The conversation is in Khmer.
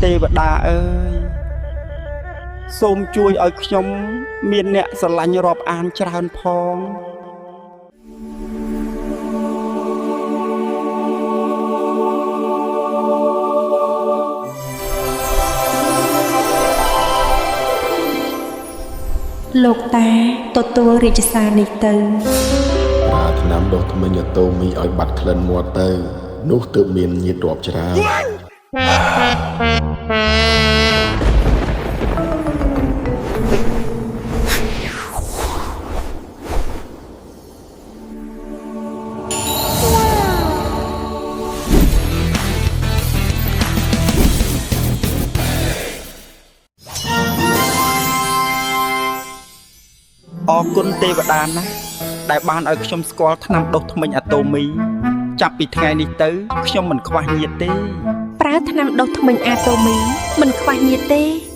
ទេវតាអើយសូមជួយឲ្យខ្ញុំមានអ្នកស្រឡាញ់រាប់អានច្រើនផង លោកតាទទួលរាជសារនេះទៅ ប្រើថ្នាំដុសធ្មេញអាតូមីឲ្យបាត់ក្លិនមាត់ទៅ នោះទើបមានញាតិរាប់ច្រើន អរគុណទេវតាណាស់ដែលបានឲ្យខ្ញុំស្គាល់ថ្នាំដុសធ្មេញអាតូមី ចាប់ពីថ្ងៃនេះទៅខ្ញុំមិនខ្វះញាតិទេ ប្រើថ្នាំដុសធ្មេញអាតូមីមិនខ្វះញាតិទេ។